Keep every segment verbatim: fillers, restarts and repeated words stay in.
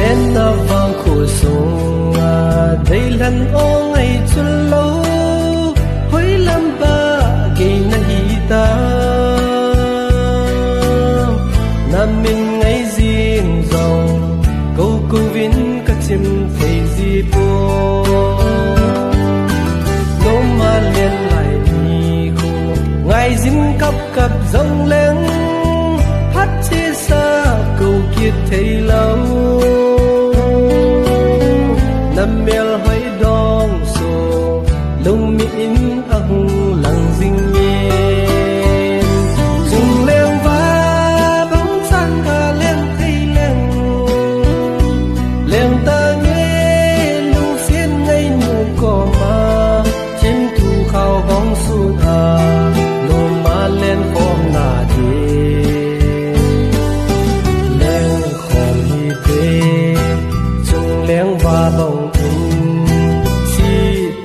Navang kho sunga deilhen o ngai chul lou, hoilam ba gei nahi ta. Namin ngai jing jong kou kou vin kachim thei ji poi. Noma len lai ni kho ngai jin kap kap jong leng, phat chesa kou kit thei lou. Namel hoi dong so lungmi in ahung lang jing in. Chung leng va bang chan ka leng thei leng, leng ta nge lungsian ngai nu koma. Chim thu khao hong sun a, noma len khom na di. Len khom hi te, chung leng va bang in. Si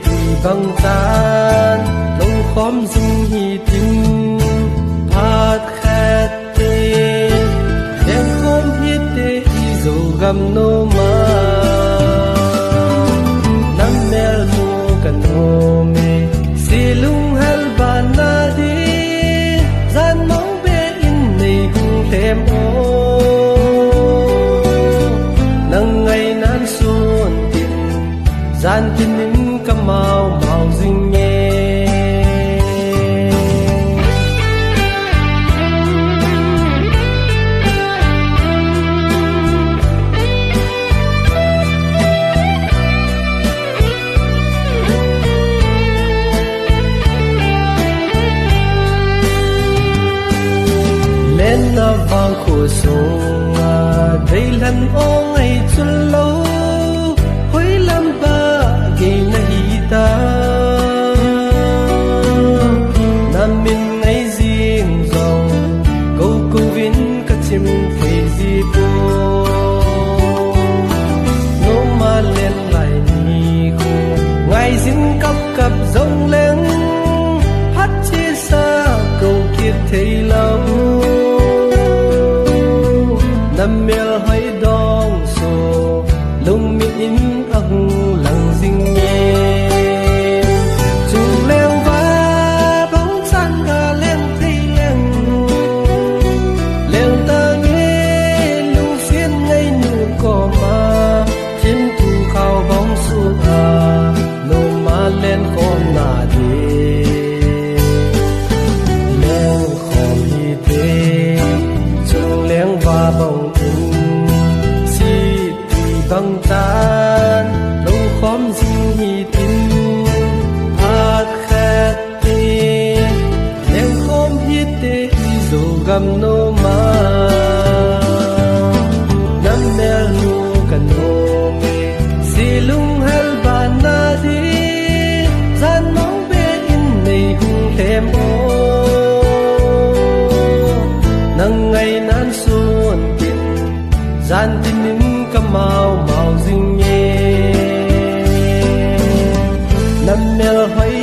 ti bang chan, lung khom jing hi tin. Phat khat Leng khom hi te i Zogam noma. Namel mu ka nome. Silung hal ba na di. Jan mong be in nei hung lhem o. Nang ngai nan sun tin. Jan tin in ka mau mau jing e. Len na vang kho sunga, deilan o ngai chul lou, hoilam ba gei na hi ta. Na min ngai jing jong, kou kou vin ka chim thei ji poi. Noma len lai ni kho, ngai jin kap kap jong leng, phat chesa kou kit thei lou. Na mel hoi dong so, lungmi in ahung lang jing e. Chung leng va bang chan ka leng thei leng. Leng ta nge lungsian ngai nu koma. Chim thu khao bang su a, noma len khom na di. Leng khom hi te, chung leng va bang in. Si ti bang tan, lung khom jing hi tin. Phat khat te, leng khom hi te i Zogam noma. Na mel nu ka nome, silung hal ba na di, jan mong be in nei hung lhem o. Nang ngai nan sun tin, jan tin in ka mau mau jing e. Na mel hoi